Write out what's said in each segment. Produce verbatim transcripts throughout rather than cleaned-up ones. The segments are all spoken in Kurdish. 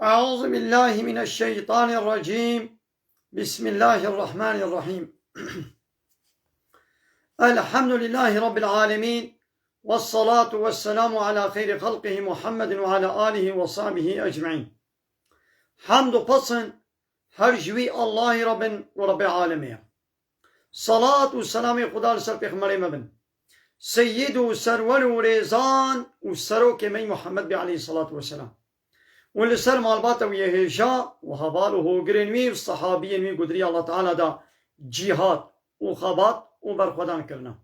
أعوذ بالله من الشيطان الرجيم. بسم الله الرحمن الرحيم. الحمد لله رب العالمين. والصلاة والسلام على خير خلقه محمد وعلى آله وصحبه أجمعين. Hamd û pesn her ji wî Allahî re bin û Rebbê alemê ye. Salat û selamê Xuda li ser pêxemberê me bin. Seyyid û serwer û rêzan û serokê me yî Muhammed bê aleyhissalatu vesselam. Û li ser malbata wî yê hêja û heval û hogirên wî û sehabiyên wî gudirî Allah Teala da cîhad û xebat û berxwedan kirina.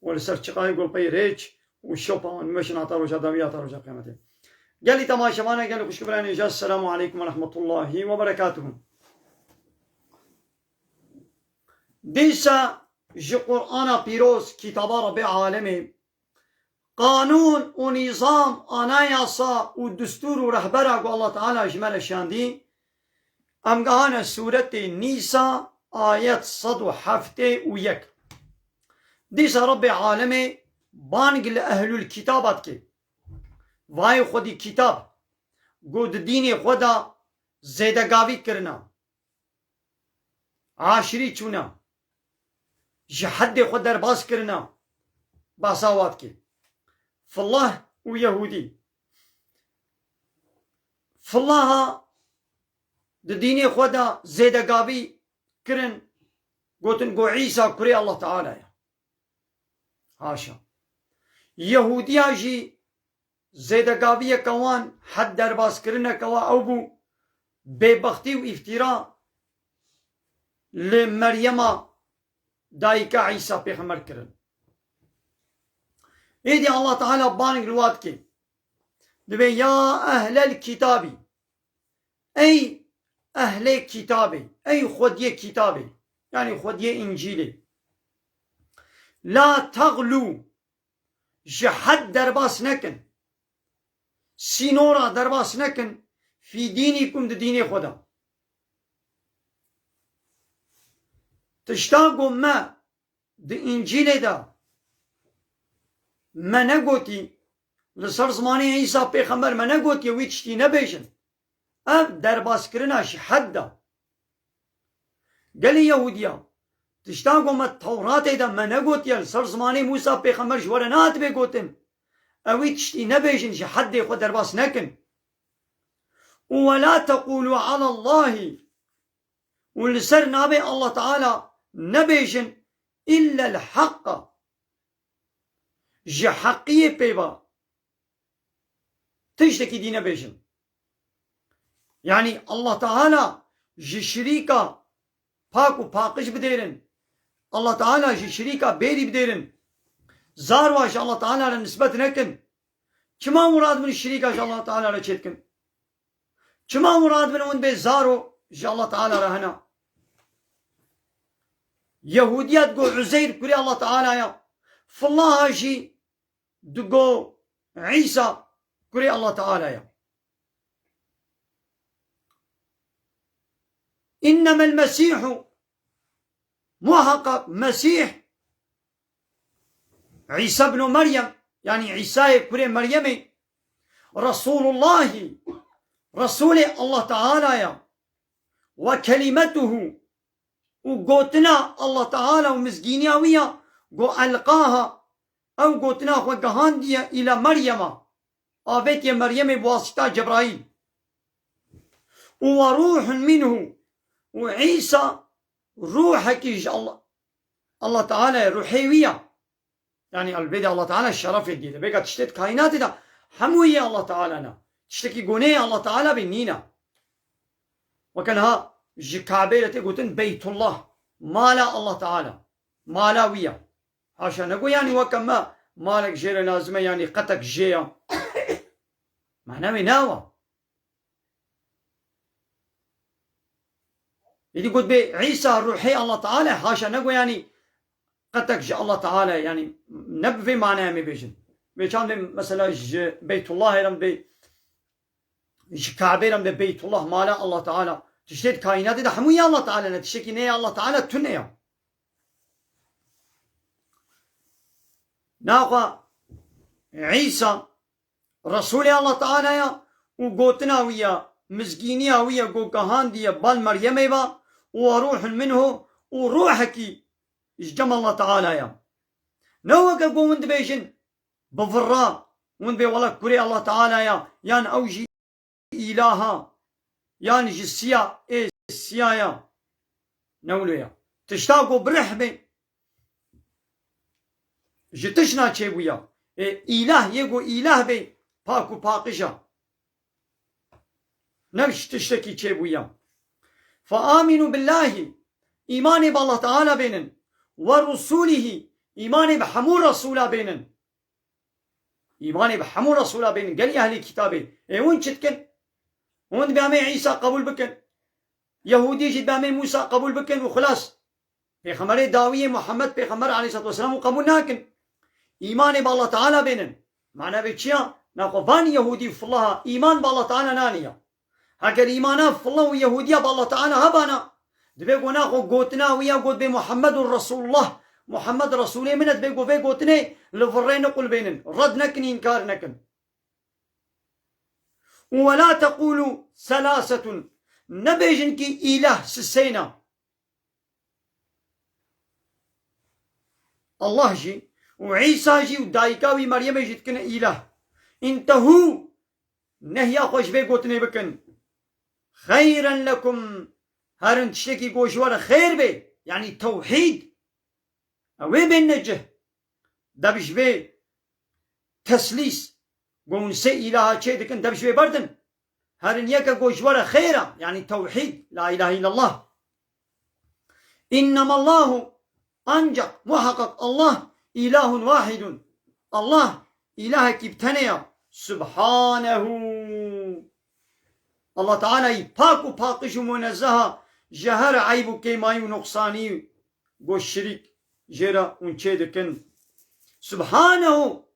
Û li ser çiqayê gulpeyê rêç û şopa wan meşin heta roja dawî heta roja qiyametê. Gelî temaşevana, gelî xwişk û birayên hêja, Selamu aleykum ve rahmetullahi ve berekatuhu. Dîsa ji Qur'ana Pîroz, kitaba Rebbê alemê, qanûn û nîzam, anayasa û destûr û rehbera ku Allah Teala ji me re şandî, em gehane sûretê Nîsa, ayet sed û heftê û yek. Dîsa Rebbê alemê bang li ehlul kitaba dike. Vayê xwedî kitab, ku di dînê xwe de zêdegavî kirina, aşirî çûna, ji heddê xwe derbas kirina, basa wa dike. Fillah û Yehûdî. Fillaha di dînê xwe de zêdegavî kirin, gotin ku Îsa kurê Allah Teala ye. Haşa. Yehûdiya jî zêdegaviyeke wan, hed derbaskirineke wa ew bû, bêbextî û îftîra li Meryema dayika Îsa pêxember kirin. Êdî Allah Teala bang li wa dike. Dibê ya ehlel kitabî. Ey ehlê kitabê, ey xwediyê kitabê, yanî xwediyê Încîlê. La teğlû, ji hed derbas nekin. Sînora derbas nekin, fî dînîkum, di dînê xwe de. Tişta ku me di Încîlê de me negotî, li ser zimanê Îsa pêxember me negotiye wî tiştî nebêjin. Ev derbaskirina ji hed de. Gelî Yehûdiya, tişta ku me Tewratê de me negotiye, li ser zimanê Mûsa pêxember ji we re nehatibê gotin, ew wî tiştî nebêjin, ji heddê xwe derbas nekin. Û we la teqûlû alallahî, û li ser navê Allah Teala nebêjin, illel haqqa, ji heqiyê pê ve tiştekî dî nebêjin. Yanî Allah Teala ji şirîka pak û paqij bidêrin. Allah Teala ji şirîka bêrî bidêrin. Zarwa ji Allah Teala re nisbet nekin. Çima hûn radibin şirîka ji Allah Teala re çêdikin? Çima hûn radibin hûn bê zaro ji Allah Teala re hene? Yehûdiya digo Uzeyr kurê Allah Teala ya. Fillaha jî digo Îsa kurê Allah Teala ya. Înnemel Mesîhu, muhakkak Mesîh, Îsa ibnu Meryem, yanî Îsayê kurê Meryemê, Resûlullahî, Resûlê Allah Teala ya, ve kelimetuhu, û gotina Allah Teala û mizgîniya wî ya, go elqaha, ew gotina xwe gihandiye îla Meryema, avêtiye Meryemê bi wasita Cebraîl. Û ve ruhun minhu, û Îsa ruhekî ji Allah, Allah Teala ye, ruhê wî ya. Yanî elbêdê Allah Teala şerefê dî de. Bêka tiştê di kaînatê de hemû yê Allah Teala ne. Tiştekî goneyê Allah Teala bê nîne. Weke niha ji Kabê re tê gotin Beytullah, mala Allah Teala. Mala wî ya. Haşa, ne got yanî weke me malek jê re lazim e, yanî qetek jê ya. Mana wê ne wa. Êdî got bê Îsa ruhê Allah Teala, haşa, ne got yanî qetek ji Allah Teala, yanî ne bi vê manaya em ê bêjin. Vê çand bê mesela ji Beytullahê re bê, ji Kabê re bê Beytullah, mala Allah Teala. Tiştê di kaînatê de hemû ya Allah Teala ne, tiştekî ne ya Allah Teala tune ya. Naxwe Îsa Resûlê Allah Teala ya û gotina wî ya, mizgîniya wî ye ku gihandiye bal Meryemê ve, û ruhun minhu, û ruhekî ji cem Allah Teala ye. Ne weke ku hûn dibêjin, bi virra, hûn dibê wela kurê Allah Teala ya, yan ew jî îlaha, yan ji siya ê siya ya. Ne wilo ya. Tişta ku bi rih bê, ji tişna çêbûya. Ê îlah yê ku îlah bê, pak û paqij a. Ne ji tiştekî çêbûya. Fe amînû billahî, îmanê bi Allah Teala bênin. Ve rusûlihî, îmanê bi hemû resûla bênin. Îmanê bi hemû resûla bênin. Gelî ehlê kitabê. Ê hûn çi dikin? Hûn dibê em ê Îsa qebûl bikin. Yehûdî jî dibê em ê Mûsa qebûl bikin û xilas. Pêxemberê dawiyê Muhammed Pêxember aleyhissalatu vesselam û qebûl nakin. Îmanê bi Allah Teala bênin. Mana vê çi ya? Naxwe van Yehûdî û filaha îman bi Allah Teala naniya. Heger îmana fila û Yehûdiya bi Allah Teala hebana, dibê ku naxwe gotina wî ya got bê Muhammed û Resulullah, Muhammed Resulê min e, dibê ku vê gotinê li virrê niqulbênin, red nekin, înkar nekin. Û ve la teqûlû selâsetun, nebêjin kî îlah sisêna. Allah jî û Îsa jî û dayika wî Meryemê jî dikine îlah. Întehû, nehya xwe ji vê gotinê bikin. Xeyren lekum, herin tiştekî ku ji we re xêr bê, yanî tewhîd. Ew ê bênine cih. Dev ji vê teslîs, ku hûn sê îlaha çê dikin, dev ji vê berdin. Herin yeke ku ji we re xêr e, yanî tewhîd, la îlahe îllallah. Înnemallahu, ancak, muhakkak Allah, îlahun wahidun. Allah, îlahekî bi tenê ya. Subhanehu. Allah Teala yî pak û paqij û munezeha ji her eyb û kêmayî û nuqsanî ku şirîk jê re hûn çê dikin. Subhanehu,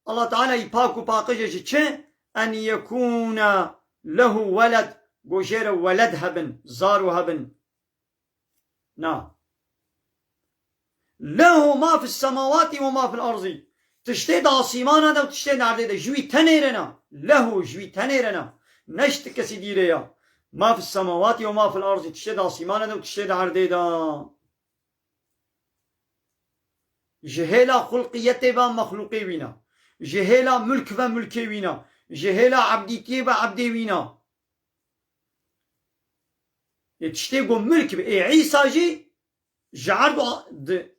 Allah Teala yî pak û paqij e ji çi? En yekûne lehu weled, ku jê re weled hebin, zaro hebin. Na. Lehu ma fis semawati ve ma fil arzî. Tiştê di asîmana de û tiştê di erdê de ji wî tenê re ne. Lehu, ji wî tenê re ne. Ne ji ti kesî dî re ya. Ma fis semawati ve ma fil arzî. Tiştê di asîmana de û tiştê di erdê de. Ji hêla xulqiyetê ve mexlûqê wî ne. Ji hêla mulk ve mulkê wî ne. Ji hêla ebdîtiyê ve ebdê wî ne. Ê tiştê ku milk be, ê Îsa jî ji erd û a-, di,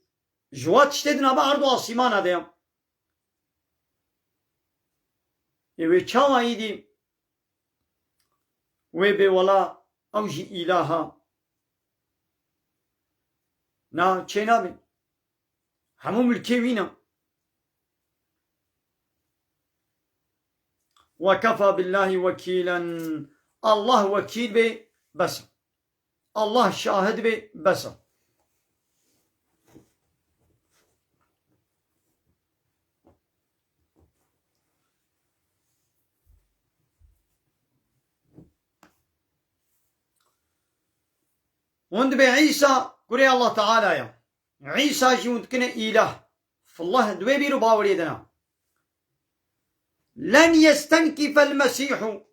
ji wa tiştê di nava erd û asîmana de ya. Ê wê çawa îdî wê bê wela ew jî îlaha? Na, çê nabe. Hemû milkê wî ne. Ve kefa billahî wekîlen. Allah wekîl be, bes e. Allah şahid be, bes e. Hûn dibê Îsa kurê Allah Teala ya. Îsa jî hûn dikine îlah. Fillah di wê bîr û baweriyê de ne. Len yestenkîfel Mesîhu.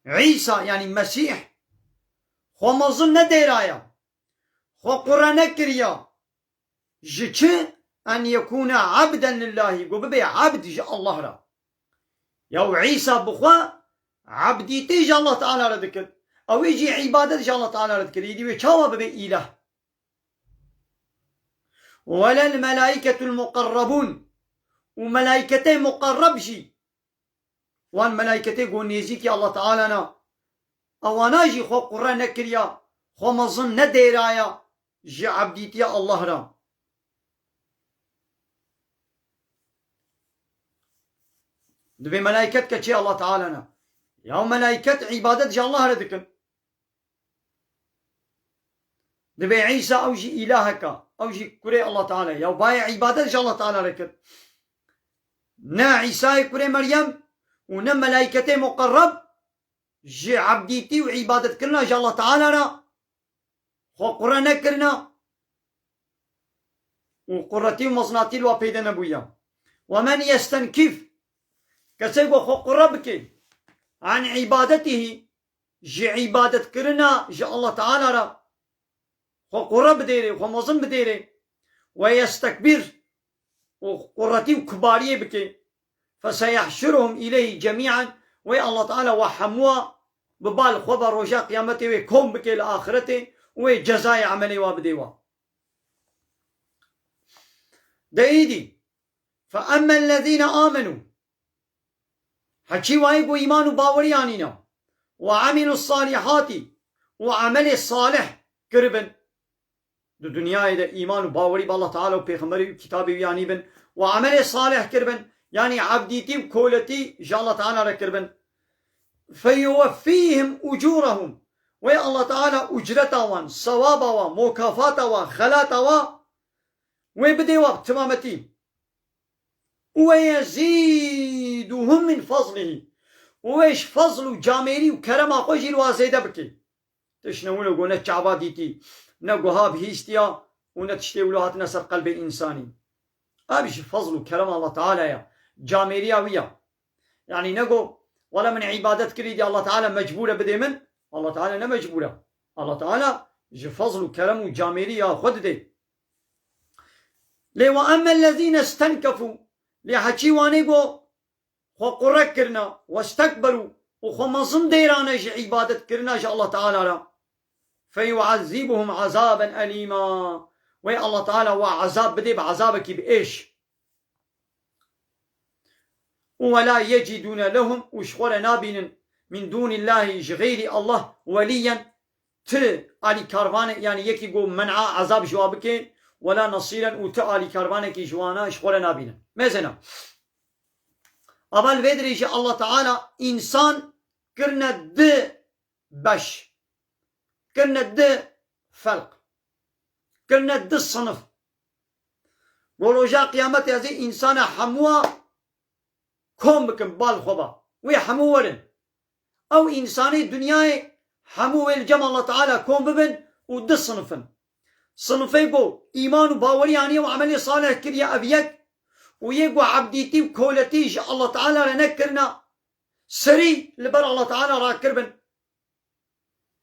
Îsa, yanî Mesîh, xwe mezin nedêraya. Xwe qure nekiriya. Ji çi? En yekûne ebden lillahî, ku bibe ebd ji Allah re. Ya û Îsa bi xwe ebdîtî ji Allah Teala re dikir. Ew ê jî îbadet ji Allah Teala re dikir. Îdî wê çawa bibe îlah? Welel melaîketul muqerrebûn. Û melaîketê muqerreb jî, wan melaîketê ku nêzîkî Allah Teala ne, ewana jî xwe qure nekiriya, xwe mezin nedêraya ji ebdîtiya Allah re. Dibê melaîket keçê Allah Teala ne. Ya melaîket îbadet ji Allah re dikin. Dibê Îsa ew jî îlaheka, ew jî kurê Allah Teala. Ya bayê îbadet ji Allah Teala re kir. Ne Îsayê kurê Meryem û ne melaîketê muqerreb ji ebdîtî û îbadetkirina ji Allah Teala re xwe qure nekirina û quretî û mezinatî li wa peyde nebûya. Ve men yestenkif, kesê ku xwe qure bike, an îbadetihî, ji îbadetkirina ji Allah Teala re xwe qure bidêrê, xwe mezin bidêrê, we yestekbir û quretî û kibariyê bike, feseyehşuruhum îleyhî cemî'en, wê Allah Teala we hemûa bi bal xwe ve roja qiyametê wê kom bike li axiretê û wê cezayê emelê wa bidê wa. De îdî, fe emmellezîne amenû, Heçî wayê ku îman û bawerî anîne, û emîlus salîhatî, û emelê salih kiribin. Di dinyayê de îman û bawerî bi Allah Teala û Pêxemberî û kitabê wî anîbin, û emelê salih kiribin, yanî ebdîtî û koletî ji Allah Teala re kiribin. Feyuweffîhim ucûrehum. Wê Allah Teala ucreta wan, sewaba wan, mukafata wan, xelata wan wê bidê wa bi timametî. Û we yezîduhum min fazlihî. Û wê ji fazl û camêrî û kerema xwe jî li wa zêde bike. Tişt ne wilo ku ne çava dîtî, ne guha bihîstiya û ne tiştê wilo hatine ser qelbê însanî. Ev ji fazl û kerema Allah Teala ya. Camêriya wî ya. Yanî ne ku, wela min îbadet kirî dî Allah Teala mecbûr e bidê min. Allah Teala ne mecbûr e. Allah Teala ji fazl û kerem û camêrî ya xwe didê. Lê we emmellezîne stenkefû, lê heçî wanê ku xwe qure kirina, westekberû û xwe mezin dêrane ji îbadetkirina ji Allah Teala re, feyuezîbuhum ezaben elîma. Wê Allah Teala we ezab bidê bi ezabekî bi êş. Û we la yecîdûne lehum, û ji xwe re nabînin, min dûnîllahî, ji xeyrî Allah, welîyen, ti alîkarvanê, yanî yekî ku men'a ezab ji wa bike, wela nesîren, û ti alîkarvanekî ji wana ji xwe re nabînin. Mesela, ava li vê dirê jî Allah Teala însan kirine di beş, kirine di felq, kirine di sinif. Ku roja qiyametê ez ê însana hemûa kom bikim bal xwe ba. Wê hemû werin. Ew însanê dinyayê hemû wê li cem Allah Teala kom bibin û du sinif in. Sinifê ku îman û bawerî aniye û emelê salih kiriye ev yek û yê ku ebdîtî û koletî ji Allah Teala re nekirina serî li ber Allah Teala rakiribin.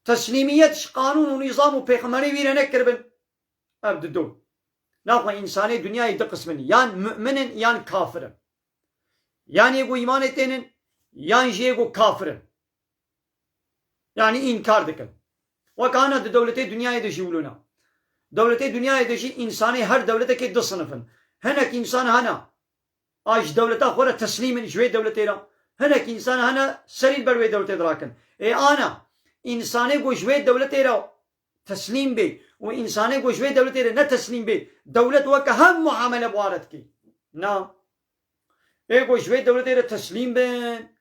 Teslîmiyet ji qanûn û nîzam û pêxemberê wî re nekiribin. Ev dido. Naxwe însanê dinyayê du qism in. Yan mu'min in, yan kafir in. Yan yê ku îmanê tên in, yan jî yê ku kafir in. Yanî înkar dikin. Wek ana di dewletê dinyayê de jî wilo ne. Dewletê dinyayê de jî însanê her dewletekê du sinif in. Hinek însan hene a ji dewleta xwe re teslîm in ji wê dewletê re. Hinek însan hene serî li ber wê dewletê dirakin. Ê ana, însanê ku ji wê dewletê re teslîm bê û însanê ku ji wê dewletê re ne teslîm bê, dewlet weke hev muamele bi wa re dike. Na. Ê ku ji wê dewletê re teslîm bin,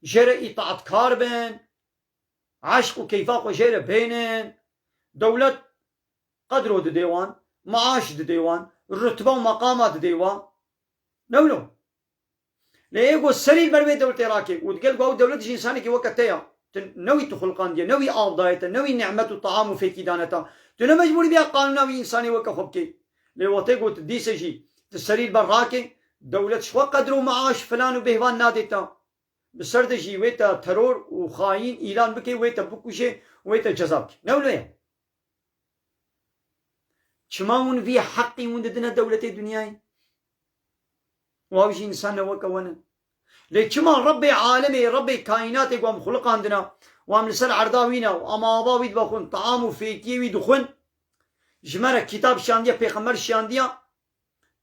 jê re îtaatkar bin, eşq û keyfa xwe jê re bênin, dewlet qedro didê wan, maaş didê wan, rutbe û meqama didê wan. Ne wilo? Lê ê ku serî li ber wê dewletê rake û digel ku ew dewlet jî însanekî weke te ya, tu ne wî tu xulqandiye, ne wî av daye te, ne wî nîmet û taam û fêkî dane te. Tu ne mecbûrî biya qanûna wî însanê weke xwe bikey. Lê wextê ku tu dîse jî tu serî li ber rake, dewlet ji xwe qedr û maaş filan û bêhvan nadê te. Bi ser de jî wê te teror û xayîn îlan bike, wê te bikuje, wê te ceza bike. Ne wilo ye? Çima hûn vî heqî hûn didine dewletê dinyayê? Û ew jî însan ne weke we ne. Lê çima Rebbê alemê, Rebbê kaînatê ku em xuliqandina û em li ser erda wî ne û em ava wî dibe xwin, taam û fêkiyê wî dixwin, ji me re kitab şiyandiye, pêxember şiyandiye,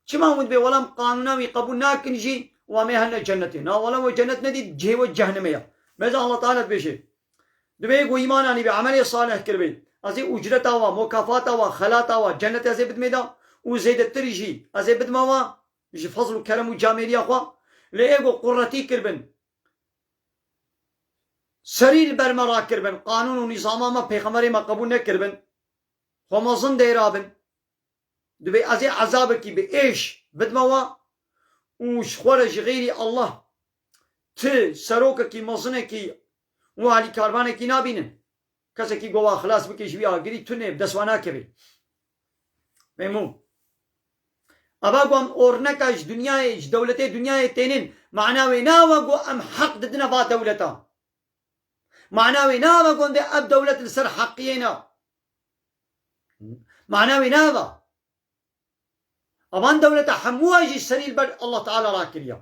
çima hûn dibê wela em qanûna wî qebûl nakin jî û em ê hene cennetê? Na wela we cennet nedît, cihê we cehnime ye. Bêje Allah Teala dibêje, Dibê ku îman anîbê, emelê salih kiribê, ez ê ucreta wa, mukafata wa, xelata wa, cennet ez ê bidimê da û zêdetir jî ez ê bidime wa ji fezl û kerem û camêriya xwe. Lê ê ku quretî kiribin, serî li ber me rakiribin, qanûn û nîzama me, pêxemberê me qebûl nekiribin, xwe mezin dêrabin. Dibê ez ê ezabekî bi êş bidime wa û ji xwe re ji xeyrî Allah ti serokekî, mezinekî û alîkarvanekî nabînin. Kesekî gova xilas bike ji wî agirî tune bi dest wa nakeve. Memnûn. Ava ku em orneka ji dinyayê, ji dewletê dinyayê tênin, Mana wê nava ku em heq didine va dewleta. Mana wê nava ku em dê ev dewlet li ser heqiyê ne. Mana wê nava. Evan dewleta hemû jî serî li ber Allah Teala rakiriya.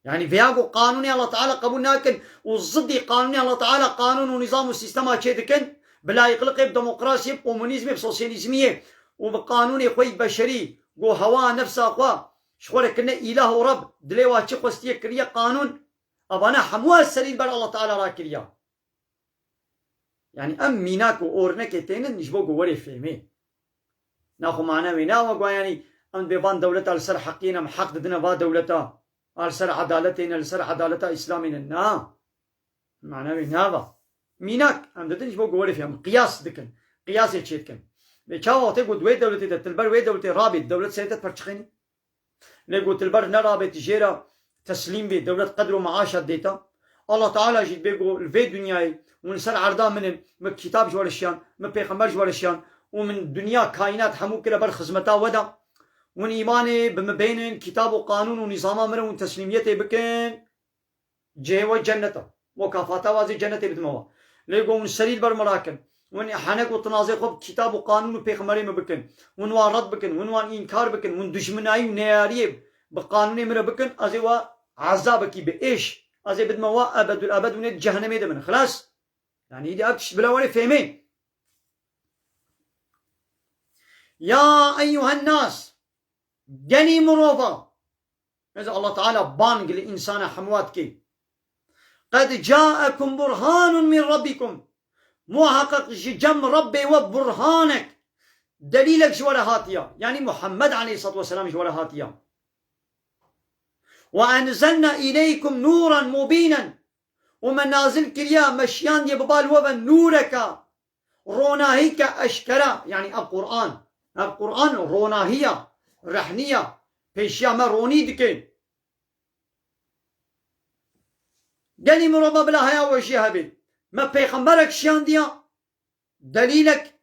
Yani veya ku qanûnê Allah Teala qebûl nakin û zidî qanûnê Allah Teala qanûn û nîzam û sîstema çê dikin, bi layîqliqê, bi demokrasiyê, bi komunîzmê, bi sosyalîzmiyê û bi qanûnê xwe yî beşerî ku hewa nefsa xwe ji xwe re kirine îlah û Reb, dilê wa çi xwestiye kiriye qanûn, evana hemû serî li ber Allah Teala rakiriya. Yani em mînak û ornekê tênin ji bo ku werê fêmê. Naxwe mana wê ne ew e ku yani em dê van dewleta li ser heqiyê ne, em heq didine va dewleta, a li ser edaletê ne, li ser edaleta Îslamê ne. Na. Mana wê nava. Mînak em didin ji bo ku werê fêm. Qiyas dikin. Qiyasê çê dikin. Lê çawa wextê ku di wê dewletê de, tu li ber wê dewletê rabê, dewlet serê te diperçixênî. Lê ku tu li ber nerabê, tu jê re teslîm bê, dewlet qedr û meaşa dê te. Allah Teala jî dibê ku li vê dinyayê hûn li ser erda min in, min kitab ji we re şiyan, min pêxember ji we re şiyan û min dinya kaînat hemû kire ber xizmeta we de. Hûn îmanê bi min bênin, kitab û qanûn û nîzama min re hûn teslîmiyetê bikin. Cihê we cennet e. Mukafata we ez ê cennetê bidime we. Lê ku hûn serî li ber min rakin, hûn îhanet û tinazê xwe bi kitab û qanûn û pêxemberê min bikin, hûn wan red bikin, hûn wan înkar bikin, hûn dijminayî û neyariyê bi qanûnê min re bikin, ez ê we ezabekî bi êş, ez ê bidime we ebedul ebed, hûn ê di cehenemê de bin. Xilas? Yani îdî ev tişt bila werê fêmê. Ya eyyuhen nas, genî mirova. Mesela Allah Teala bang li însana hemû dike. Qed caekum burhanun min rabbikum. Muhaqqaq ji cem Rabbê we burhanek, delîlek ji we re hatiya. Yani Muhammed aleyhissalatu vesselam ji we re hatiya. Ve enzelna ileykum nuran mubînen. Û me nazil kiriya, me şiyandiye bi bal we ve nûreka, ronahîke eşkera, yani ev Qur'an. Ev Qur'an ronahiya, rehniya, pêşiya me ronî dike. Genî mirova bila heya we jî hebe. Me pêxemberek şiyandiya, delîlek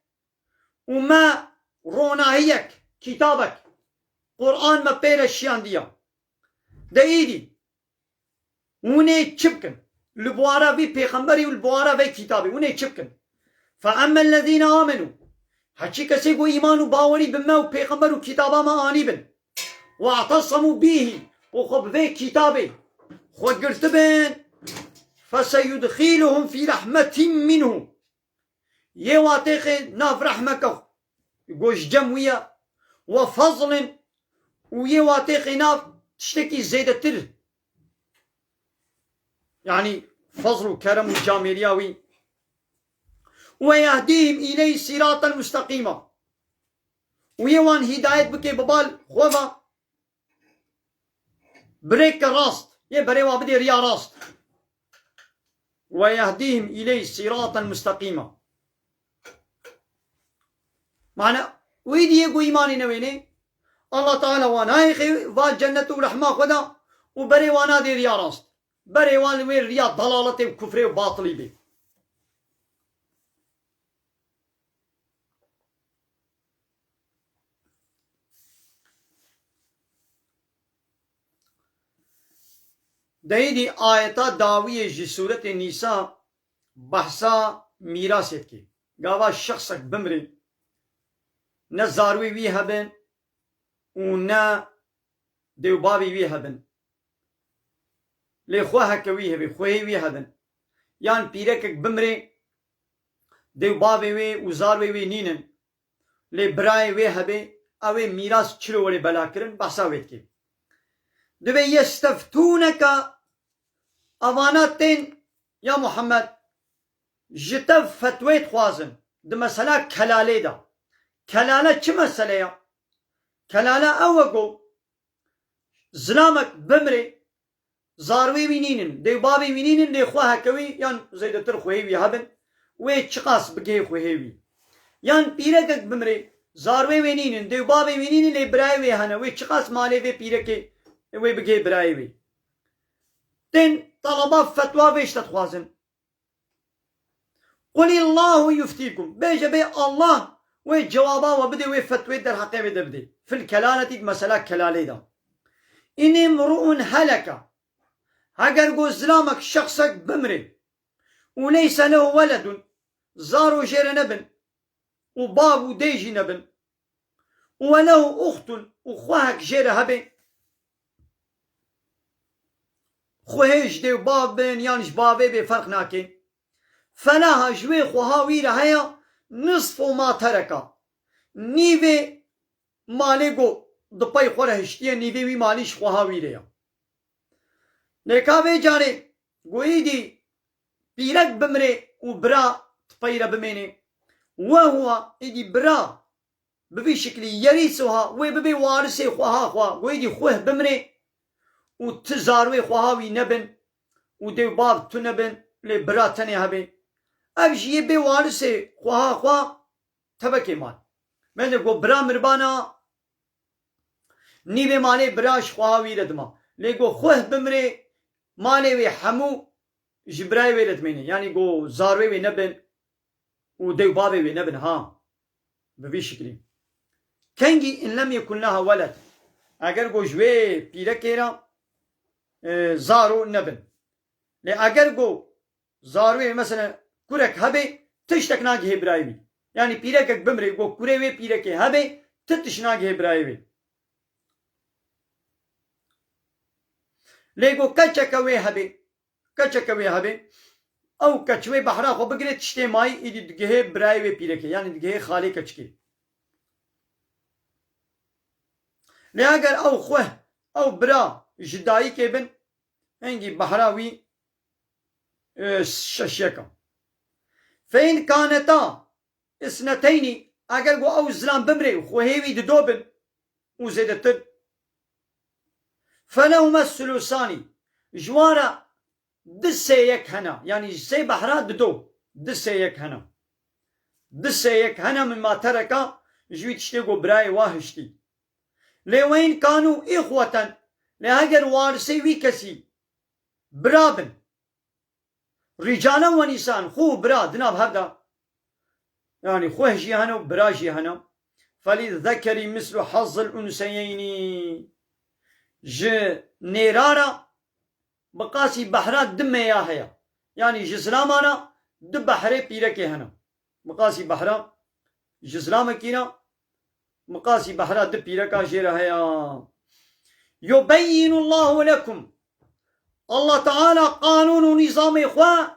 û me ronahiyek, kitabek, Qur'an me pê re şiyandiya. De îdî, hûn ê çi bikin? Li buhara vî pêxemberî û li buhara vê kitabê, hûn ê çi bikin? Fe emmellezîne amenû. Heçî kesê ku îman û bawerî bi me û pêxember û kitaba me anîbin. We'tesemû bîhî. Û xwe bi vê kitabê xwe girtibin. Feseyudxîluhum fî rehmetîn minhu. Yê watêxê nav rehmeke ku ji cem wî ye, we fezlin û yê watêxê nav tiştekî zêdetir. Yani fezl û kerem û camêriya wî. We yehdîhim îleyh sîraten musteqîma. Û yê wan hîdayet bike bi bal xwe ve. Birêke rast, yê berê wa bidê riya rast. Ve yehdîhim îleyh sîraten musteqîma. Mane, wî diyê ku îmanê newênê, Allah Teala wa nayê xê va cennet û rehma xwe da û berê wa nadê riya rast. Berê wan li wê riya dalaletê û kufrê û batilî bê. Deyîdî ayeta dawiyê ji sûretê Nîsa behsa mîrasê dike. Gava şexsek bimrê, ne zarwê wî hebin û ne dêwbavê wî hebin. Lê xwe heke wî hebe, xwehê wî hebin. Yan pîrekek bimrê, dêwbavê wê û zarwê wê nînin. Lê birayê wê hebe, ew ê mîras çilo were belakirin, behsa wê dike. Divê yesteftûneke, evana tên, ya Muhammed, ji te fetwê dixwazin di mesela kelalê de. Kelale çi mesele ya? Kelale ew e ku zilamek bimrê, zarwê wî nînin, dêwbavê wî nînin, lê xwe heke wî yan zêdetir xwehê wî hebin, wê çiqas bigihê xwehê wî. Yan pîrekek bimrê, zarwê wê nînin, dêwbavê wî nînin, lê birayê wê hene, wê çiqas malê vê pîrekê wê bigihê birayê wî. Tên talaba fetwa vê ji te dixwazin. Qulillahu yuftîkum. Bêje bê Allah wê cewaba we bidê, wê fetwê derheqê wê de bidê. Fil kelanetî, di mesela kelalê de. in imru'un heleke, heger go zilamek, şexsek bimrê, û leyse lehu weledun, zaro jê re nebin, û bav û dê jî nebin, û we lehu uxtun, û xwehek jê re hebe, xwehê ji dê û bav bin yan ji bavê bê ferq nake. Felaha ji wê xweha wî re heye nisfu ma tereka. Nîvê malê go di pey xwe re hiştiye, nîvê wî malî ji xweha wî re ye. Lê ka vê carê go îdî pîrek bimrê û bira di pey re bimêne. We huwa îdî bira bi vî şiklî yerîsuha, wê bibê warisê xweha xwe, wê dî xweh bimrê û ti zarwê xweha wî nebin û dê û bav tu nebin, lê bira tenê hebe. Ev jî yê bê warisê xweha xwe tevekê mal. Mende go bira mirbana, nîvê malê bira ji xweha wî re dima. Lê go xweh bimrê, malê wê hemû ji birayê wê re dimêne. Yanî go zarwê wê nebin û dê û bavê wê nebin ha. Bi vî şiklî. Kengî in lem yekun leha weled. Eger go ji wê pîrekê re, e, zaro nebin. Lê eger go zarwê, mesela kurek hebe, tiştek nagihê birayê wî. Yanî pîrekek bimrê, go kurê wê pîrekê hebe, ti tişt nagihê birayê wê. Lê go keçeke wê hebe, keçeke wê hebe, ew keç wê behra xwe bigire, tiştê mayî îdî digihê birayê wê pîrekê, yanî digihê xalê keçikê. Lê eger ew xweh, ew bira ji dayikê bin, hingî behra wî, e, şeşyek e. Fe in kaneta isneteynî, eger ku ew zilam bimrê û xwehê wî dido bin û zêdetir, felehuma sulusanî, ji wan re di sê yek hene, yanî ji sê behra dido, di sê yek hene. Di sê yek hene min ma tereka, ji wî tiştê ku birayê wa hiştî. Lê we in kanu îxweten, lê heger warisê wî kesî bira bin, rîcalen we nîsan, xwe û bira di nav hev de, yanî xweh jî hene û bira jî hene, felî zekeri mislu hazzil unseyeynî, ji nêra re miqasî behra di meya heye. Yanî ji zilamana di behrê pîrekê hene. Miqasî behra ji zilamekî re, miqasî behra di pîreka jê re heye. Yubeyyinullahu lekum. Allah Teala qanûn û nîzamê xwe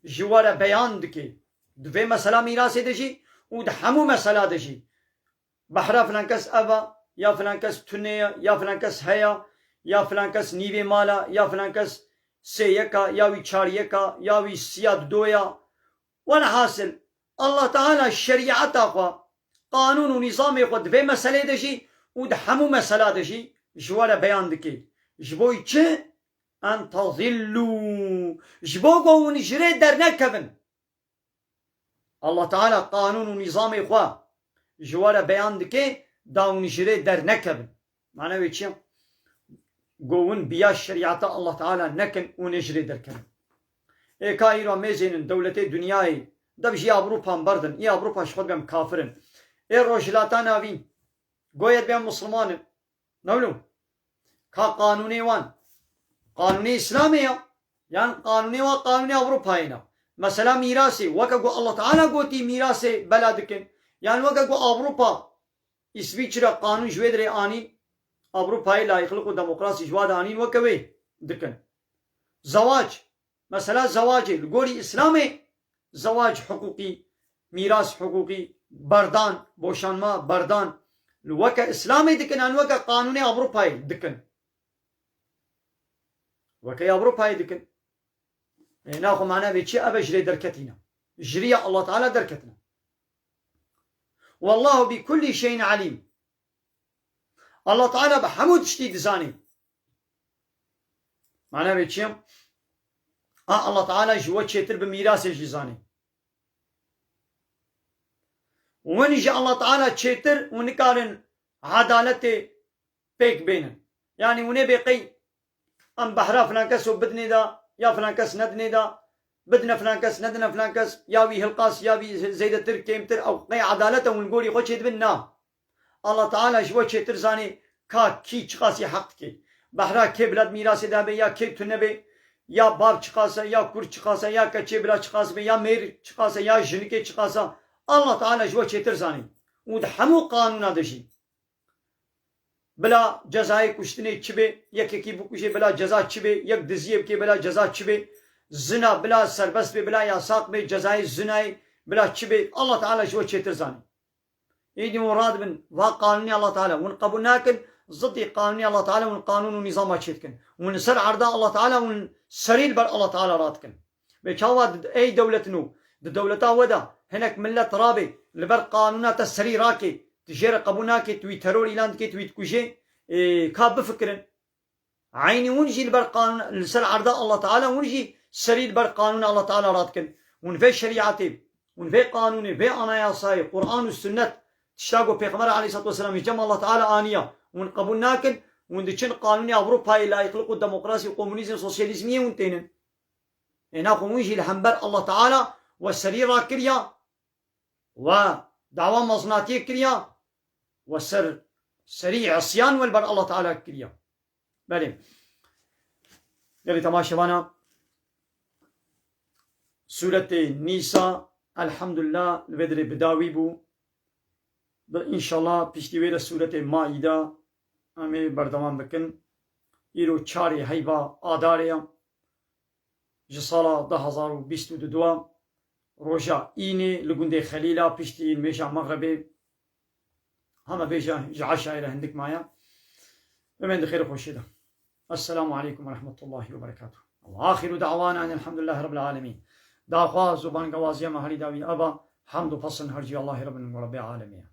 ji we re beyan dike. Di vê mesela mîrasê de jî û di hemû mesela de jî. Behra filan kes ev e, ya filan kes tune ye, ya filan kes heye, ya filan kes nîvê mal e, ya filan kes sê yek e, ya wî çar yek e, ya wî siya dido ye. Welhasil, Allah Teala şerîeta xwe, qanûn û nîzamê xwe di vê meselê de jî û di hemû mesela de jî ji we re beyan dike. Ji bo çi? En tezillû. Ji bo ku hûn ji rê dernekevin. Allah Teala qanûn û nîzamê xwe ji we re beyan dike, da hûn ji rê dernekevin. Mane wê çi ye? Go hûn biya şerîeta Allah Teala nekin û nê ji rê derkevin. Ê ka îro mêzênin dewletê dinyayê, dev jî Ewropan berdin, î Ewropa ji xwe digem kafir in. Ê Rojhilata Navîn, goyet bê em Musulman in. Ne wilo? Ka qanûnê wan, qanûnê Îslamê ya, yan qanûnê wan qanûnê Ewropayê ne? Mesela mîrasê, weke ku Allah Teala gotî mîrasê bela dikin, yan weke ku Ewropa, Îsvîçre qanûn ji wê dirê anîn, Ewropayê layîqlik û demokrasî ji wa de anîn, weke wê dikin. Zewac, mesela zewacê li gorî Îslamê, zewac hiqûqî, mîras hiqûqî, berdan, boşanma, berdan, li weke Îslamê dikin, an weke qanûnê Ewropayê dikin? Weke Ewropayê dikin. Ê, naxwe mana vê çi? Ev e ji rê derketîne. Ji riya Allah Teala derketine. Wallahu bi kulli şeyin alim. Allah Teala bi hemû tiştî dizanî. Mana vê çi ye? A, Allah Teala ji we çêtir bi mîrasê jî zanî. Win ji Allah Teala çêtir û nikarin edaletê pêk bênin. Yanî hûn ê bê qey em behra filan keso bidinê de, ya filan kes nedinê de, bidine filan kes, nedine filan kes, ya wî hilqas, ya wî zêdetir, kêmtir, ew qey edalet e hûn gorî xwe çêdibin? Na. Allah Teala ji we çêtir zanî ka kî çiqasî heq dike. Behra kê bila di mîrasê de be ya kê tune be, ya bav çiqas e, ya kur çiqas e, ya keçê bila çiqas be, ya mêr çiqas e, ya jinikê çiqas e. Allah Teala ji we çêtir zanî. Û di hemû qanûna de jî. Bila cezayê kuştinê çi be, yekekî bikuje bila ceza çi be, yek diziyê bike bila ceza çi be, zina bila serbest be, bila yasak be, cezayê zinayê bila çi be, Allah Teala ji we çêtir zanî. Îdî hûn radibin, va qanûnê Allah Teala, hûn qebûl nakin, ziddî qanûnê Allah Teala hûn qanûn û nîzama çêdikin. Hûn li ser erda Allah Teala hûn serî li ber Allah Teala radikin. Bê çawa di, ey dewletino, di dewleta we de hinek millet rabe, li ber qanûna te serî rake, tu jê re qebûl nake, tu wî teror îlan dike, tu wî dikuje, ê, ka bifikirin. Eynî hûn jî li ber qanûn, li ser erda Allah Teala hûn jî serî li ber qanûna Allah Teala radikin. Hûn vê şerîetê, hûn vê qanûnê, vê anayasayê, Quran û Sunnet, tişta ku Pêxember aleyhissalatu vesselam ji cem Allah Teala aniya, hûn qebûl nakin, hûn diçin qanûnê Ewropayê, layîqlik û demokrasî û komunîzm, sosyalîzmiyê hûn tênin. Ê naxwe hûn jî li hember Allah Teala we serî rakiriya, we dawa mezinatiyê kiriya, we ser serî isyan we li ber Allah Teala kiriya. Belê. Gelî temaşevana, Sûretê Nîsa, elhamdulillah, li vê dirê bi dawî bû. Bi, înşallah, piştî wê de Sûretê Maîda em ê berdewam bikin. Îro çarê heyva Adarê ye. Ji sala du hezar û bîst û du, roja Înê li gundê Xelîla, piştî nimêja Mexrebê. Heme bêje ji eşayê re hindik maye. Bimên di xêr û xweşiyê de. Esselamu aleykum ve rahmetullahi ve berekatuhu. Ve axiru da'wana enelhamdülillahi rabbil alemin. Daxwaz û bangewaziya me herî dawî eva, hemd û pesn her cî Allahê Rabbin û Rabbê alemê ye.